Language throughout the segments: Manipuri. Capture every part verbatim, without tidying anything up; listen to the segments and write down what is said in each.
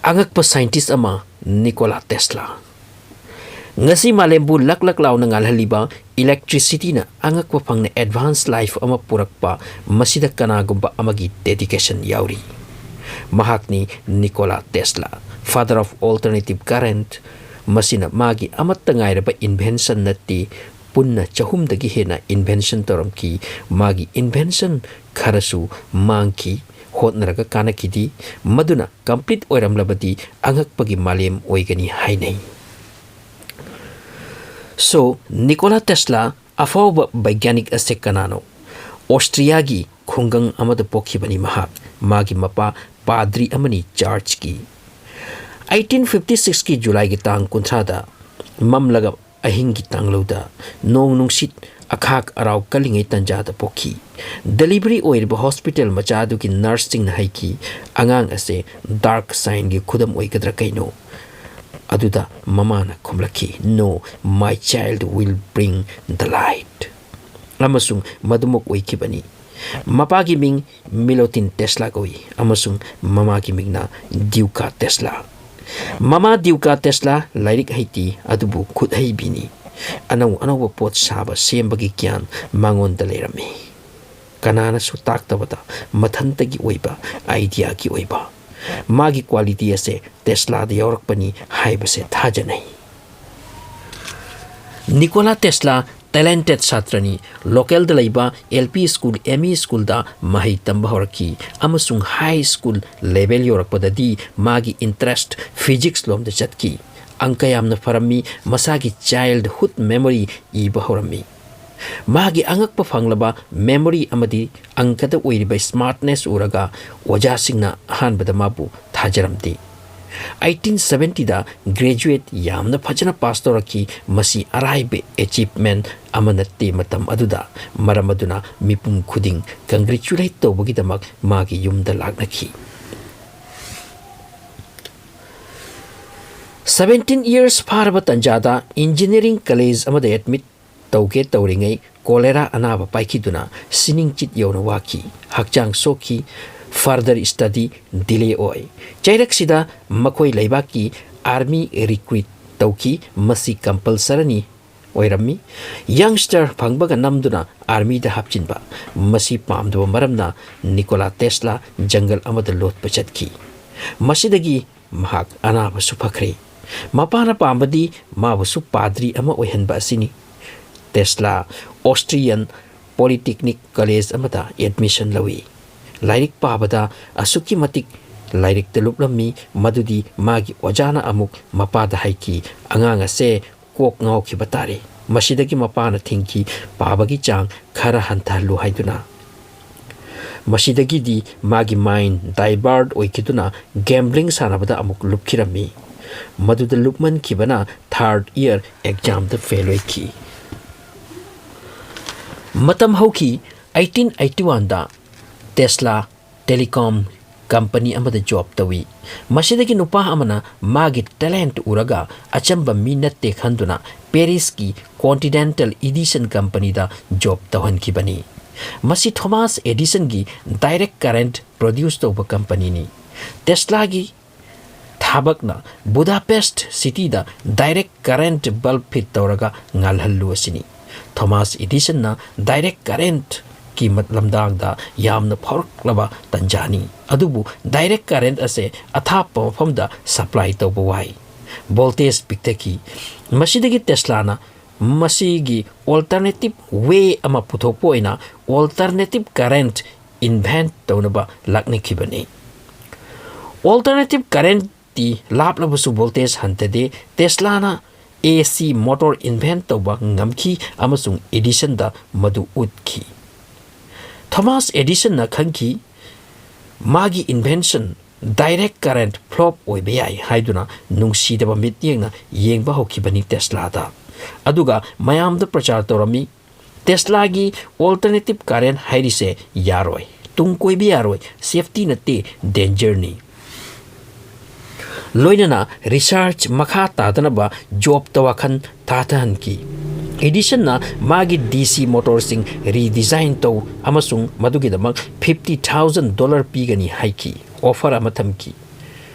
ꯑꯉꯛꯄ scientist ꯑꯃ, ꯅꯤꯀꯣꯂꯥ ꯇꯦꯁꯂꯥ꯫ ꯉꯁꯤ ꯃꯥꯂꯦꯝꯕꯨ ꯂꯛ ꯂꯛ ꯂꯥꯎꯅ ꯉꯥꯜꯍꯜꯂꯤꯕ electricityꯅ ꯑꯉꯛꯄ ꯐꯪꯅ advance life ꯑꯃ ꯄꯨꯔꯛꯄ, ꯃꯁꯤꯗ ꯀꯅꯥꯒꯨꯝꯕ ꯑꯃꯒꯤ dedication ꯌꯥꯎꯔꯤ꯫ ꯃꯍꯥꯛꯅꯤ Nikola Tesla, father of alternative current꯫ ꯃꯁꯤꯅ ꯃꯥꯒꯤ ꯑꯃꯠꯇ ꯉꯥꯏꯔꯕ invention ꯅꯠꯇꯦ, ꯄꯨꯟꯅ ꯆꯍꯨꯝꯗꯒꯤ ꯍꯦꯟꯅ invention ꯇꯧꯔꯝꯈꯤ꯫ ꯃꯥꯒꯤ invention ꯈꯔꯁꯨ ꯃꯥꯡꯈꯤ, ꯍꯣꯠꯅꯔꯒ ꯀꯥꯟꯅꯈꯤꯗꯦ꯫ ꯃꯗꯨꯅ complete ꯑꯣꯏꯔꯝꯂꯕꯗꯤ ꯑꯉꯛꯄꯒꯤ ꯃꯥꯂꯦꯝ ꯑꯣꯏꯒꯅꯤ ꯍꯥꯏꯅꯩ꯫ So, ꯅꯤꯀꯣꯂꯥ ꯇꯦꯁꯂꯥ ꯑꯐꯥꯎꯕ ꯕꯩꯒ꯭ꯌꯥꯅꯤꯛ ꯑꯁꯦ ꯀꯅꯥꯅꯣ? ꯑꯣꯁꯇ꯭ꯔꯤꯌꯥꯒꯤ ꯈꯨꯡꯒꯪ ꯑꯃꯗ ꯄꯣꯛꯈꯤꯕꯅꯤ ꯃꯍꯥꯛ꯫ ꯃꯥꯒꯤ ꯃꯄꯥ ꯄꯥꯗ꯭ꯔꯤ ꯑꯃꯅꯤ ꯆꯔꯆꯀꯤ꯫ ꯑꯩꯠꯇꯤꯟ ꯐꯤꯐꯇꯤ ꯁꯤꯛꯁꯀꯤ ꯖꯨꯂꯥꯏꯒꯤ ꯇꯥꯡ ꯀꯨꯟꯊ꯭ꯔꯥꯗ ꯃꯝꯂꯒ ꯑꯍꯤꯡꯒꯤ ꯇꯥꯡꯂꯧꯗ ꯅꯣꯡ ꯅꯨꯡꯁꯤꯠ ꯑꯈꯥꯛ ꯑꯔꯥꯎ ꯀꯜꯂꯤꯉꯩ ꯇꯟꯖꯥꯗ ꯄꯣꯛꯈꯤ꯫ Delivery ꯑꯣꯏꯔꯤꯕ hospital ꯃꯆꯥ ꯑꯗꯨꯒꯤ nurseꯁꯤꯡꯅ ꯍꯥꯏꯈꯤ, "ꯑꯉꯥꯡ ꯑꯁꯦ dark signꯒꯤ ꯈꯨꯗꯝ ꯑꯣꯏꯒꯗ꯭ꯔꯥ ꯀꯩꯅꯣ?" ꯑꯗꯨꯗ ꯃꯃꯥꯅ ꯈꯨꯝꯂꯛꯈꯤ, "No, my child will bring the light." ꯑꯃꯁꯨꯡ ꯃꯗꯨꯃꯛ ꯑꯣꯏꯈꯤꯕꯅꯤ꯫ ꯃꯄꯥꯒꯤ ꯃꯤꯡ ꯃꯤꯂꯣꯇꯤꯟ ꯇꯦꯁꯂꯥ ꯀꯧꯏ ꯑꯃꯁꯨꯡ ꯃꯃꯥꯒꯤ ꯃꯤꯡꯅ ꯗ꯭ꯌꯨꯀꯥ ꯇꯦꯁꯂꯥ꯫ ꯃꯃꯥ ꯗ꯭ꯌꯨꯀꯥ ꯇꯦꯁꯂꯥ ꯂꯥꯏꯔꯤꯛ ꯍꯩꯇꯦ, ꯑꯗꯨꯕꯨ ꯈꯨꯠ ꯍꯩꯕꯤꯅꯤ꯫ ꯑꯅꯧ ꯑꯅꯧꯕ ꯄꯣꯠ ꯁꯥꯕ ꯁꯦꯝꯕꯒꯤ ꯒ꯭ꯌꯥꯟ ꯃꯉꯣꯟꯗ ꯂꯩꯔꯝꯃꯤ꯫ ꯀꯅꯥꯅꯁꯨ ꯇꯥꯛꯇꯕꯗ ꯃꯊꯟꯇꯒꯤ ꯑꯣꯏꯕ, ideaꯒꯤ ꯑꯣꯏꯕ꯫ ꯃꯥꯒꯤ quality ꯑꯁꯦ ꯇꯦꯁꯂꯥꯗ ꯌꯥꯎꯔꯛꯄꯅꯤ ꯍꯥꯏꯕꯁꯦ ꯊꯥꯖꯅꯩ꯫ ꯅꯤꯀꯣꯂꯥ ꯇꯦꯁꯂꯥ talented ꯁꯥꯇ꯭ꯔꯅꯤ꯫ Localꯗ ꯂꯩꯕ L P school, M E schoolꯗ ꯃꯍꯩ ꯇꯝꯕ ꯍꯧꯔꯛꯈꯤ ꯑꯃꯁꯨꯡ high school level ꯌꯧꯔꯛꯄꯗꯗꯤ ꯃꯥꯒꯤ interest physics ꯂꯣꯝꯗ ꯆꯠꯈꯤ꯫ ꯑꯪꯀ ꯌꯥꯝꯅ ꯐꯔꯝꯃꯤ, ꯃꯁꯥꯒꯤ childhood memory ꯏꯕ ꯍꯧꯔꯝꯃꯤ꯫ ꯃꯥꯒꯤ ꯑꯉꯛꯄ ꯐꯪꯂꯕ memory ꯑꯃꯗꯤ ꯑꯪꯀꯗ ꯑꯣꯏꯔꯤꯕ smartness ꯎꯔꯒ ꯑꯣꯖꯥꯁꯤꯡꯅ ꯑꯍꯥꯟꯕꯗ ꯃꯥꯕꯨ ꯊꯥꯖꯔꯝꯗꯦ꯫ ꯑꯩꯠꯇꯤꯟ ꯁꯚꯦꯟꯇꯤꯗ graduate ꯌꯥꯝꯅ ꯐꯖꯅ pass ꯇꯧꯔꯛꯈꯤ꯫ ꯃꯁꯤ ꯑꯔꯥꯏꯕ achievement ꯑꯃ ꯅꯠꯇꯦ ꯃꯇꯝ ꯑꯗꯨꯗ, ꯃꯔꯝ ꯑꯗꯨꯅ ꯃꯤꯄꯨꯝ ꯈꯨꯗꯤꯡ congratulate ꯇꯧꯕꯒꯤꯗꯃꯛ ꯃꯥꯒꯤ ꯌꯨꯝꯗ ꯂꯥꯛꯅꯈꯤ꯫ Seventeen years ꯐꯥꯔꯕ ꯇꯟꯖꯥꯗ engineering college ꯑꯃꯗ admit ꯇꯧꯒꯦ ꯇꯧꯔꯤꯉꯩ cholera ꯑꯅꯥꯕ ꯄꯥꯏꯈꯤꯗꯨꯅ ꯁꯤꯅꯤꯡꯆꯤꯠ ꯌꯧꯅ ꯋꯥꯈꯤ꯫ ꯍꯛꯆꯥꯡ ꯁꯣꯛꯈꯤ꯫ further study delay ꯑꯣꯏ꯫ ꯆꯩꯔꯛꯁꯤꯗ ꯃꯈꯣꯏ ꯂꯩꯕꯥꯛꯀꯤ army recruit ꯇꯧꯈꯤ꯫ ꯃꯁꯤ compulsoryꯅꯤ ꯑꯣꯏꯔꯝꯃꯤ꯫ Youngster ꯐꯪꯕꯒ ꯅꯝꯗꯨꯅ armyꯗ ꯍꯥꯞꯆꯤꯟꯕ꯫ ꯃꯁꯤ ꯄꯥꯝꯗꯕ ꯃꯔꯝꯅ ꯅꯤꯀꯣꯂꯥ ꯇꯦꯁꯂꯥ ꯖꯪꯒꯜ ꯑꯃꯗ ꯂꯣꯠꯄ ꯆꯠꯈꯤ꯫ ꯃꯁꯤꯗꯒꯤ ꯃꯍꯥꯛ ꯑꯅꯥꯕꯁꯨ ꯐꯈ꯭ꯔꯦ꯫ ꯃꯄꯥꯅ ꯄꯥꯝꯕꯗꯤ ꯃꯥꯕꯨꯁꯨ ꯄꯥꯗ꯭ꯔꯤ ꯑꯃ ꯑꯣꯏꯍꯟꯕ ꯑꯁꯤꯅꯤ꯫ ꯇꯦꯁꯂꯥ Austrian Polytechnic College ꯑꯃꯗ admission ꯂꯧꯏ꯫ ꯂꯥꯏꯔꯤꯛ ꯄꯥꯕꯗ ꯑꯁꯨꯛꯀꯤ ꯃꯇꯤꯛ ꯂꯥꯏꯔꯤꯛꯇ ꯂꯨꯞꯂꯝꯃꯤ ꯃꯗꯨꯗꯤ ꯃꯥꯒꯤ ꯑꯣꯖꯥꯅ ꯑꯃꯨꯛ ꯃꯄꯥꯗ ꯍꯥꯏꯈꯤ, "ꯑꯉꯥꯡ ꯑꯁꯦ ꯀꯣꯛ ꯉꯥꯎꯈꯤꯕ ꯇꯥꯔꯦ"꯫ ꯃꯁꯤꯗꯒꯤ ꯃꯄꯥꯅ ꯊꯤꯡꯈꯤ, ꯄꯥꯕꯒꯤ ꯆꯥꯡ ꯈꯔ ꯍꯟꯊꯍꯜꯂꯨ ꯍꯥꯏꯗꯨꯅ꯫ ꯃꯁꯤꯗꯒꯤꯗꯤ ꯃꯥꯒꯤ mind divert ꯑꯣꯏꯈꯤꯗꯨꯅ gambling ꯁꯥꯟꯅꯕꯗ ꯑꯃꯨꯛ ꯂꯨꯞꯈꯤꯔꯝꯃꯤ꯫ ꯃꯗꯨꯗ ꯂꯨꯞꯃꯟꯈꯤꯕꯅ third year examꯗ fail ꯑꯣꯏꯈꯤ꯫ ꯃꯇꯝ ꯍꯧꯈꯤ꯫ Eighteen eighty oneꯗ ꯇꯦꯁꯂꯥ telecom company ꯑꯃꯗ job ꯇꯧꯏ꯫ ꯃꯁꯤꯗꯒꯤ ꯅꯨꯄꯥ ꯑꯃꯅ ꯃꯥꯒꯤ talent ꯎꯔꯒ ꯑꯆꯝꯕ ꯃꯤ ꯅꯠꯇꯦ ꯈꯟꯗꯨꯅ Parisꯀꯤ Continental Edison companyꯗ job ꯇꯧꯍꯟꯈꯤꯕꯅꯤ꯫ ꯃꯁꯤ ꯊꯣꯃꯥꯁ ꯑꯦꯗꯤꯁꯟꯒꯤ direct current produce ꯇꯧꯕ companyꯅꯤ꯫ ꯇꯦꯁꯂꯥꯒꯤ ꯊꯕꯛꯅ Budapest cityꯗ direct current bulb fit ꯇꯧꯔꯒ ꯉꯥꯜꯍꯜꯂꯨ ꯑꯁꯤꯅꯤ꯫ ꯊꯣꯃꯥꯁ ꯑꯦꯗꯤꯁꯟꯅ direct currentꯀꯤ ꯃ-, ꯂꯝꯗꯥꯡꯗ ꯌꯥꯝꯅ ꯐꯥꯎꯔꯛꯂꯕ ꯇꯟꯖꯥꯅꯤ꯫ ꯑꯗꯨꯕꯨ direct current ꯑꯁꯦ ꯑꯊꯥꯞꯄ ꯃꯐꯝꯗ supply ꯇꯧꯕ ꯋꯥꯏ꯫ Voltage ꯄꯤꯛꯊꯈꯤ꯫ ꯃꯁꯤꯗꯒꯤ ꯇꯦꯁꯂꯥꯅ ꯃꯁꯤꯒꯤ alternative way ꯑꯃ ꯄꯨꯊꯣꯛꯄ ꯑꯣꯏꯅ alternative current invent ꯇꯧꯅꯕ ꯂꯥꯛꯅꯈꯤꯕꯅꯤ꯫ Alternative currentꯇꯤ ꯂꯥꯞꯂꯕꯁꯨ voltage ꯍꯟꯊꯗꯦ꯫ ꯇꯦꯁꯂꯥꯅ AC motor invent ꯇꯧꯕ ꯉꯝꯈꯤ ꯑꯃꯁꯨꯡ ꯑꯦꯗꯤꯁꯟꯗ ꯃꯗꯨ ꯎꯠꯈꯤ꯫ ꯊꯣꯃꯥꯁ ꯑꯦꯗꯤꯁꯟꯅ ꯈꯪꯈꯤ, ꯃꯥꯒꯤ invention direct current flop ꯑꯣꯏꯕ ꯌꯥꯏ ꯍꯥꯏꯗꯨꯅ ꯅꯨꯡꯁꯤꯗꯕ ꯃꯤꯠꯌꯦꯡꯅ ꯌꯦꯡꯕ ꯍꯧꯈꯤꯕꯅꯤ ꯇꯦꯁꯂꯥꯗ꯫ ꯑꯗꯨꯒ ꯃꯌꯥꯝꯗ ꯄ꯭ꯔꯆꯥꯔ ꯇꯧꯔꯝꯃꯤ, "ꯇꯦꯁꯂꯥꯒꯤ alternative current ꯍꯥꯏꯔꯤꯁꯦ ꯌꯥꯔꯣꯏ, ꯇꯨꯡ ꯀꯣꯏꯕ ꯌꯥꯔꯣꯏ, safety ꯅꯠꯇꯦ, dangerꯅꯤ"꯫ ꯂꯣꯏꯅꯅ research ꯃꯈꯥ ꯇꯥꯗꯅꯕ jobꯇ ꯋꯥꯈꯜ ꯊꯥꯊꯍꯟꯈꯤ꯫ Edisonꯅ ꯃꯥꯒꯤ ꯗꯤ ꯁꯤ ꯃꯣꯇꯣꯔꯁꯤꯡ ꯔꯤꯗꯤꯖꯥꯏꯟ ꯇꯧ ꯑꯃꯁꯨꯡ ꯃꯗꯨꯒꯤꯗꯃꯛ fifty thousand dollar ꯄꯤꯒꯅꯤ ꯍꯥꯏꯈꯤ, ꯑꯣꯐꯔ ꯑꯃ ꯊꯝꯈꯤ꯫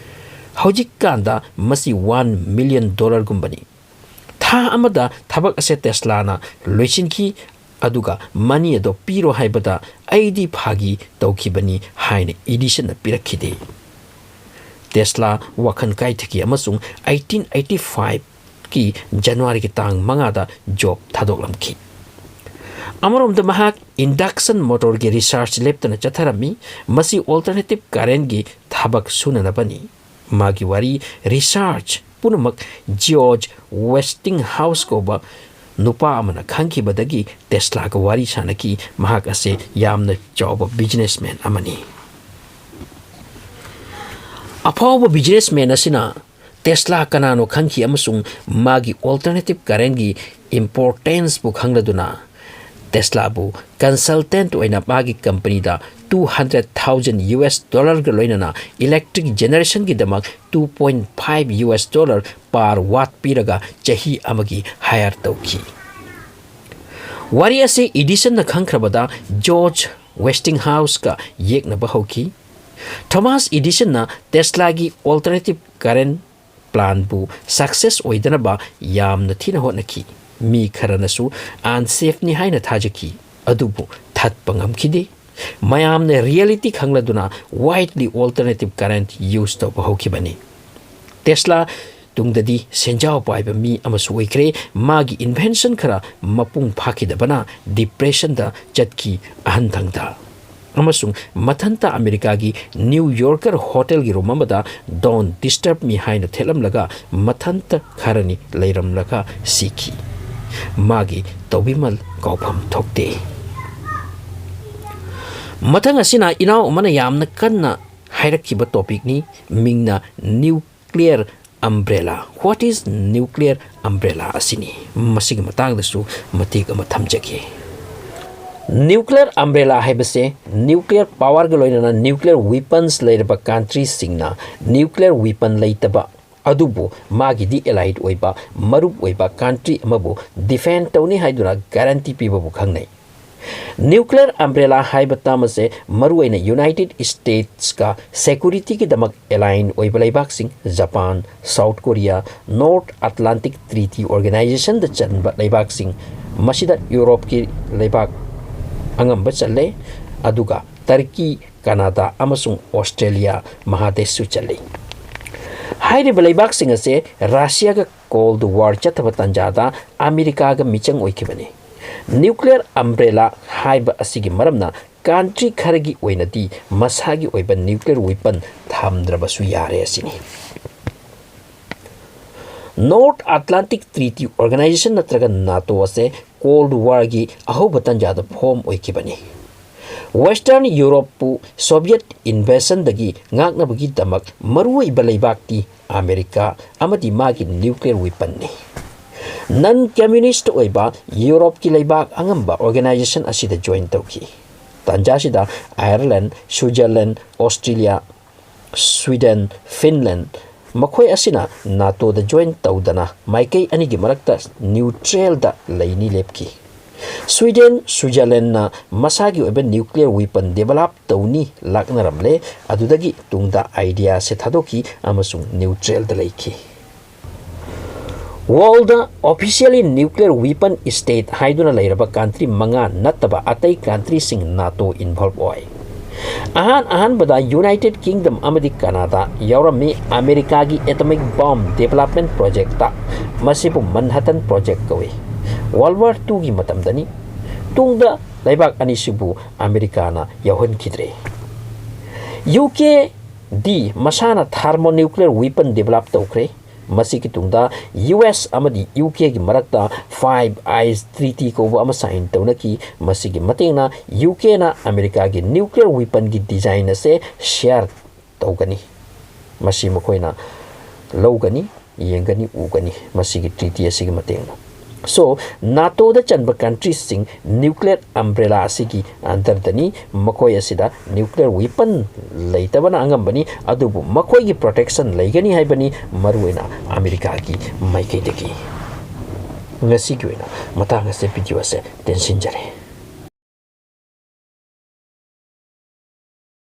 ꯍꯧꯖꯤꯛꯀꯥꯟꯗ ꯃꯁꯤ one million dollarꯒꯨꯝꯕꯅꯤ꯫ ꯊꯥ ꯑꯃꯗ ꯊꯕꯛ ꯑꯁꯦ ꯇꯦꯁꯂꯥꯅ ꯂꯣꯏꯁꯤꯟꯈꯤ, ꯑꯗꯨꯒ ꯃꯅꯤ ꯑꯗꯣ ꯄꯤꯔꯣ ꯍꯥꯏꯕꯗ ꯑꯩꯗꯤ ꯐꯥꯒꯤ ꯇꯧꯈꯤꯕꯅꯤ ꯍꯥꯏꯅ ꯏꯗꯤꯁꯟꯅ ꯄꯤꯔꯛꯈꯤꯗꯦ꯫ ꯇꯦꯁꯂꯥ ꯋꯥꯈꯜ ꯀꯥꯏꯊꯈꯤ ꯑꯃꯁꯨꯡ eighteen eighty fiveꯀꯤ ꯖꯅꯋꯥꯔꯤꯒꯤ ꯇꯥꯡ ꯃꯉꯥꯗ ꯖꯣꯕ ꯊꯥꯗꯣꯛꯂꯝꯈꯤ꯫ ꯑꯃꯔꯣꯝꯗ ꯃꯍꯥꯛ ꯏꯟꯗꯛꯁꯟ ꯃꯣꯇꯣꯔꯒꯤ ꯔꯤꯁꯥꯔꯆ ꯂꯦꯞꯇꯅ ꯆꯠꯊꯔꯝꯃꯤ꯫ ꯃꯁꯤ ꯑꯣꯜꯇꯔꯅꯦꯇꯤꯚ ꯀꯔꯦꯟꯒꯤ ꯊꯕꯛ ꯁꯨꯅꯅꯕꯅꯤ꯫ ꯃꯥꯒꯤ ꯋꯥꯔꯤ ꯔꯤꯁꯥꯔꯆ ꯄꯨꯝꯅꯃꯛ ꯖꯤꯑꯣꯔꯖ ꯋꯦꯁꯇꯤꯡꯍꯥꯎꯁ ꯀꯧꯕ ꯅꯨꯄꯥ ꯑꯃꯅ ꯈꯪꯈꯤꯕꯗꯒꯤ ꯇꯦꯁꯂꯥꯒ ꯋꯥꯔꯤ ꯁꯥꯅꯈꯤ꯫ ꯃꯍꯥꯛ ꯑꯁꯦ ꯌꯥꯝꯅ ꯆꯥꯎꯕ ꯕꯤꯖꯤꯅꯦꯁꯃꯦꯟ ꯑꯃꯅꯤ꯫ ꯑꯐꯥꯎꯕ ꯕꯤꯖꯤꯅꯦꯁꯃꯦꯟ ꯑꯁꯤꯅ ꯇꯦꯁꯂꯥ ꯀꯅꯥꯅꯣ ꯈꯪꯈꯤ ꯑꯃꯁꯨꯡ ꯃꯥꯒꯤ ꯑꯣꯜꯇꯔꯅꯦꯇꯤꯚ ꯀꯔꯦꯟꯒꯤ ꯏꯝꯄꯣꯔꯇꯦꯟꯁꯄꯨ ꯈꯪꯂꯗꯨꯅ ꯇꯦꯁꯂꯥꯕꯨ ꯀꯟꯁꯜꯇꯦꯟꯠ ꯑꯣꯏꯅ ꯃꯥꯒꯤ ꯀꯝꯄꯅꯤꯗ two hundred thousand US dollarꯒ ꯂꯣꯏꯅꯅ electric ꯖꯦꯅꯦꯔꯦꯁꯟꯒꯤꯗꯃꯛ two point five US dollar per watt ꯄꯤꯔꯒ ꯆꯍꯤ ꯑꯃꯒꯤ ꯍꯥꯌꯔ ꯇꯧꯈꯤ꯫ ꯋꯥꯔꯤ ꯑꯁꯤ ꯏꯗꯤꯁꯟꯅ ꯈꯪꯈ꯭ꯔꯕꯗ ꯖꯣꯔꯖ ꯋꯦꯁꯇꯤꯡꯍꯥꯎꯁꯀ ꯌꯦꯛꯅꯕ ꯍꯧꯈꯤ꯫ ꯊꯣꯃꯥꯁ ꯏꯗꯤꯁꯟꯅ ꯇꯦꯁꯂꯥꯒꯤ ꯑꯣꯜꯇꯔꯅꯦꯇꯤꯚ ꯀꯔꯦꯟ ꯄ꯭ꯂꯥꯟꯕꯨ ꯁꯛꯁꯦꯁ ꯑꯣꯏꯗꯅꯕ ꯌꯥꯝꯅ ꯊꯤꯅ ꯍꯣꯠꯅꯈꯤ꯫ ꯃꯤ ꯈꯔꯅꯁꯨ ꯑꯟꯁꯦꯐꯅꯤ ꯍꯥꯏꯅ ꯊꯥꯖꯈꯤ, ꯑꯗꯨꯕꯨ ꯊꯠꯄ ꯉꯝꯈꯤꯗꯦ꯫ ꯃꯌꯥꯝꯅ ꯔꯤꯌꯦꯂꯤꯇꯤ ꯈꯪꯂꯗꯨꯅ ꯋꯥꯏꯗꯂꯤ ꯑꯣꯜꯇꯔꯅꯦꯇꯤꯚ ꯀꯔꯦꯟꯠ ꯌꯨꯁ ꯇꯧꯕ ꯍꯧꯈꯤꯕꯅꯤ꯫ ꯇꯦꯁꯂꯥ ꯇꯨꯡꯗꯗꯤ ꯁꯦꯟꯖꯥꯎ ꯄꯥꯏꯕ ꯃꯤ ꯑꯃꯁꯨ ꯑꯣꯏꯈ꯭ꯔꯦ꯫ ꯃꯥꯒꯤ ꯏꯟꯚꯦꯟꯁꯟ ꯈꯔ ꯃꯄꯨꯡ ꯐꯥꯈꯤꯗꯕꯅ ꯗꯤꯄ꯭ꯔꯦꯁꯟꯗ ꯆꯠꯈꯤ ꯑꯍꯟꯊꯪꯗ꯫ ꯑꯃꯁꯨꯡ ꯃꯊꯟꯇ ꯑꯃꯦꯔꯤꯀꯥꯒꯤ ꯅ꯭ꯌꯨ ꯌꯣꯔꯀꯔ ꯍꯣꯇꯦꯜꯒꯤ ꯔꯨꯝ ꯑꯃꯗ "Don't disturb me" ꯍꯥꯏꯅ ꯊꯦꯠꯂꯝꯂꯒ ꯃꯊꯟꯇ ꯈꯔꯅꯤ ꯂꯩꯔꯝꯂꯒ ꯁꯤꯈꯤ꯫ ꯃꯥꯒꯤ ꯇꯧꯕꯤꯃꯜ ꯀꯥꯎꯐꯝ ꯊꯣꯛꯇꯦ꯫ ꯃꯊꯪ ꯑꯁꯤꯅ ꯏꯅꯥꯎ ꯑꯃꯅ ꯌꯥꯝꯅ ꯀꯟꯅ ꯍꯥꯏꯔꯛꯈꯤꯕ ꯇꯣꯄꯤꯛꯅꯤ, ꯃꯤꯡꯅ nuclear umbrella. What is nuclear umbrella ꯑꯁꯤꯅꯤ꯫ ꯃꯁꯤꯒꯤ ꯃꯇꯥꯡꯗꯁꯨ ꯃꯇꯦꯛ ꯑꯃ ꯊꯝꯖꯒꯦ꯫ ꯅ꯭ꯌꯨꯀ꯭ꯂꯤꯌꯔ ꯑꯝꯕ꯭ꯔꯦꯂꯥ ꯍꯥꯏꯕꯁꯦ ꯅ꯭ꯌꯨꯀ꯭ꯂꯤꯌꯔ ꯄꯥꯋꯔꯒ ꯂꯣꯏꯅꯅ ꯅ꯭ꯌꯨꯀ꯭ꯂꯤꯌꯔ ꯋꯤꯄꯟꯁ ꯂꯩꯔꯕ ꯀꯟꯇ꯭ꯔꯤꯁꯤꯡꯅ ꯅ꯭ꯌꯨꯀ꯭ꯂꯤꯌꯔ ꯋꯤꯄꯟ ꯂꯩꯇꯕ ꯑꯗꯨꯕꯨ ꯃꯥꯒꯤꯗꯤ allied ꯑꯣꯏꯕ, ꯃꯔꯨꯞ ꯑꯣꯏꯕ country ꯑꯃꯕꯨ defend ꯇꯧꯅꯤ ꯍꯥꯏꯗꯨꯅ guarantee ꯄꯤꯕꯕꯨ ꯈꯪꯅꯩ꯫ Nuclear umbrella ꯍꯥꯏꯕ term ꯑꯁꯦ ꯃꯔꯨꯑꯣꯏꯅ United Statesꯀ securityꯒꯤꯗꯃꯛ align ꯑꯣꯏꯕ ꯂꯩꯕꯥꯛꯁꯤꯡ, Japan, South Korea, North Atlantic Treaty Organizationꯗ ꯆꯟꯕ ꯂꯩꯕꯥꯛꯁꯤꯡ, ꯃꯁꯤꯗ Europeꯀꯤ ꯂꯩꯕꯥꯛ ꯑꯉꯝꯕ ꯆꯜꯂꯦ, ꯑꯗꯨꯒ Turkey, Canada ꯑꯃꯁꯨꯡ Australia ꯃꯍꯥꯗꯦꯁꯁꯨ ꯆꯜꯂꯤ꯫ ꯍꯥꯏꯔꯤꯕ ꯂꯩꯕꯥꯛꯁꯤꯡ ꯑꯁꯦ Russiaꯒ Cold War ꯆꯠꯊꯕ ꯇꯥꯟꯖꯥꯗ ꯑꯃꯦꯔꯤꯀꯥꯒ ꯃꯤꯆꯪ ꯑꯣꯏꯈꯤꯕꯅꯤ꯫ Nuclear umbrella ꯍꯥꯏꯕ ꯑꯁꯤꯒꯤ ꯃꯔꯝꯅ country ꯈꯔꯒꯤ ꯑꯣꯏꯅꯗꯤ ꯃꯁꯥꯒꯤ ꯑꯣꯏꯕ nuclear weapon ꯊꯝꯗ꯭ꯔꯕꯁꯨ ꯌꯥꯔꯦ ꯑꯁꯤꯅꯤ꯫ North Atlantic Treaty Organization ꯅꯠꯇ꯭ꯔꯒ NATO ꯑꯁꯦ Cold Warꯒꯤ ꯑꯍꯧꯕ ꯇꯥꯟꯖꯥꯗ form ꯑꯣꯏꯈꯤꯕꯅꯤ꯫ Western Europeꯄꯨ Soviet invasionꯗꯒꯤ ꯉꯥꯛꯅꯕꯒꯤꯗꯃꯛ ꯃꯔꯨꯑꯣꯏꯕ ꯂꯩꯕꯥꯛꯇꯤ ꯑꯃꯦꯔꯤꯀꯥ ꯑꯃꯗꯤ ꯃꯥꯒꯤ nuclear weaponꯅꯤ꯫ Non-communist ꯑꯣꯏꯕ Europeꯀꯤ ꯂꯩꯕꯥꯛ ꯑꯉꯝꯕ organization ꯑꯁꯤꯗ join ꯇꯧꯈꯤ꯫ ꯇꯥꯟꯖꯥꯁꯤꯗ Ireland, Switzerland, Australia, Sweden, Finland, ꯃꯈꯣꯏ ꯑꯁꯤꯅ NATOꯗ join ꯇꯧꯗꯅ ꯃꯥꯏꯀꯩ ꯑꯅꯤꯒꯤ ꯃꯔꯛꯇ neutralꯗ ꯂꯩꯅꯤ ꯂꯦꯞꯈꯤ꯫ Sweden, Switzerlandꯅ ꯃꯁꯥꯒꯤ ꯑꯣꯏꯕ nuclear weapon develop ꯇꯧꯅꯤ ꯂꯥꯛꯅꯔꯝꯂꯦ꯫ ꯑꯗꯨꯗꯒꯤ ꯇꯨꯡꯗ ideaꯁꯦ ꯊꯥꯗꯣꯛꯈꯤ ꯑꯃꯁꯨꯡ neutralꯗ ꯂꯩꯈꯤ꯫ Worldꯗ officially nuclear weapon state ꯍꯥꯏꯗꯨꯅ ꯂꯩꯔꯕ country ꯃꯉꯥ ꯅꯠꯇꯕ ꯑꯇꯩ countryꯁꯤꯡ NATO involve ꯑꯣꯏ꯫ ꯑꯍꯥꯟ ꯑꯍꯥꯟꯕꯗ United Kingdom ꯑꯃꯗꯤ Canada ꯌꯥꯎꯔꯝꯃꯤ꯫ ꯑꯃꯦꯔꯤꯀꯥꯒꯤ atomic bomb development projectꯇ, ꯃꯁꯤꯕꯨ Manhattan Project ꯀꯧꯏ꯫ World War Twoꯒꯤ ꯃꯇꯝꯗꯅꯤ꯫ ꯇꯨꯡꯗ ꯂꯩꯕꯥꯛ ꯑꯅꯤꯁꯤꯕꯨ ꯑꯃꯦꯔꯤꯀꯥꯅ ꯌꯥꯎꯍꯟꯈꯤꯗ꯭ꯔꯦ꯫ UKꯗꯤ ꯃꯁꯥꯅ thermonuclear weapon develop ꯇꯧꯈ꯭ꯔꯦ꯫ ꯃꯁꯤꯒꯤ ꯇꯨꯡꯗ US ꯑꯃꯗꯤ UKꯒꯤ ꯃꯔꯛꯇ Five Eyes Treaty ꯀꯧꯕ ꯑꯃ sign ꯇꯧꯅꯈꯤ꯫ ꯃꯁꯤꯒꯤ ꯃꯇꯦꯡꯅ UKꯅ ꯑꯃꯦꯔꯤꯀꯥꯒꯤ nuclear weaponꯒꯤ design ꯑꯁꯦ share ꯇꯧꯒꯅꯤ꯫ ꯃꯁꯤ ꯃꯈꯣꯏꯅ ꯂꯧꯒꯅꯤ, ꯌꯦꯡꯒꯅꯤ, ꯎꯒꯅꯤ ꯃꯁꯤꯒꯤ treaty ꯑꯁꯤꯒꯤ ꯃꯇꯦꯡꯅ꯫ So, ꯅꯥꯇꯣꯗ ꯆꯟꯕ ꯀꯟꯇ꯭ꯔꯤꯁꯤꯡ ꯅ꯭ꯌꯨꯀ꯭ꯂꯤꯌꯔ ꯑꯝꯕ꯭ꯔꯦꯂꯥ ꯑꯁꯤꯒꯤ ꯑꯟꯗꯔꯗꯅꯤ꯫ ꯃꯈꯣꯏ ꯑꯁꯤꯗ ꯅ꯭ꯌꯨꯀ꯭ꯂꯤꯌꯔ ꯋꯦꯄꯟ ꯂꯩꯇꯕꯅ ꯑꯉꯝꯕꯅꯤ, ꯑꯗꯨꯕꯨ ꯃꯈꯣꯏꯒꯤ ꯄ꯭ꯔꯣꯇꯦꯛꯁꯟ ꯂꯩꯒꯅꯤ ꯍꯥꯏꯕꯅꯤ, ꯃꯔꯨꯑꯣꯏꯅ ꯑꯃꯦꯔꯤꯀꯥꯒꯤ ꯃꯥꯏꯀꯩꯗꯒꯤ꯫ ꯉꯁꯤꯒꯤ ꯑꯣꯏꯅ ꯃꯇꯥꯡ ꯑꯁꯤꯗ ꯚꯤꯗꯤꯑꯣ ꯑꯁꯦ ꯇꯦꯟꯁꯤꯟꯖꯔꯦ꯫